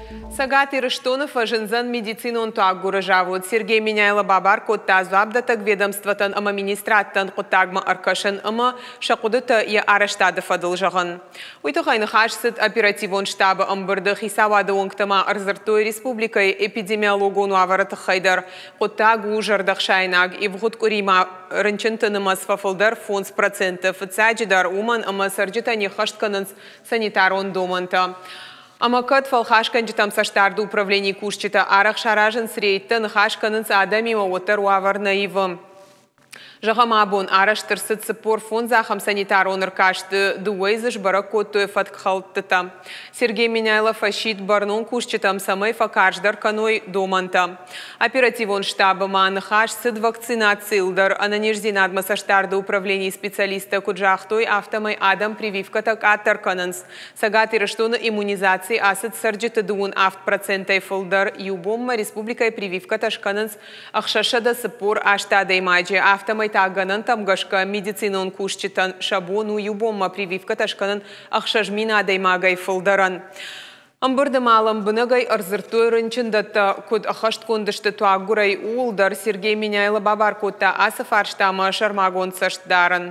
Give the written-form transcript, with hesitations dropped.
Цӕгат Ирыстоны фӕзындзӕн медицинон туаггуыры завод. Сергей Меняйло бабар кодта дзуапдӕттӕг ведомствотӕн ӕмӕ министрадтӕн хъуыддагмӕ ӕркӕсын ӕмӕ сӕ хъуыдытӕ йӕ арӕзтады фӕдыл зӕгъын. Уый тыххӕй ныхас цыд оперативон штабы ӕмбырды. Хицауады уӕнгтӕ ма ӕрдзырдтой республикӕйы эпидемиологон уавӕры тыххӕй дӕр. Хъуыддаг у зӕрдӕхсаинаг. Ивгъуыд къуыримӕ рынчынты нымӕц фӕфылдӕр 5%. Фыццаджыдӕр уымӕн, ӕмӕ цӕрджытӕ не ххӕст кӕнынц санитарон домӕнтӕ. Ӕмӕ кӕд фӕлхасгӕнджытӕм цӕстдарды управленийы кусджытӕ арӕх саразынц рейдтӕ, ныхас кӕнынц адӕмимӕ, уӕддӕр уавӕр нӕ ивы. Зӕгъӕм, абон арӕзт ӕрцыд 45 ахӕм санитарон ӕркасты, дыууӕйы дзы сбӕрӕг кодтой фӕткхӕлдтытӕ. Сергей Меняйло фӕсидт бӕрнон кусджытӕм, цӕмӕй фӕкарздӕр кӕной домӕнтӕ. Оперативон штабы ма ныхас цыд вакцинацийыл дӕр. Ӕнӕниздзинадмӕ цӕстдарды управленийы специалисттӕ куыд загътой, афтӕмӕй адӕм прививкӕтӕ къаддӕр кӕнынц. Цӕгат Ирыстоны иммунизаци ацыд цӕрджыты 37%-ӕй фылдӕр. Иу бонмӕ республикӕйы прививкӕтӕ скӕнынц 648 адӕймаджы. Афтӕмӕй та гӕнӕнтӕм гӕсгӕ медицинон кусджытӕн сӕ бон у иу бонмӕ прививкӕтӕ скӕнын 6000 адӕймагӕй фылдӕрӕн. Ӕмбырды ма лӕмбынӕгӕй ӕрдзырдтой рынчындӕттӕ куыд ӕххӕстгонд сты туаггуырӕй, ууыл дӕр. Сергей Меняйло бабар кодта ацы фарстамӕ сӕрмагонд цӕст дарын.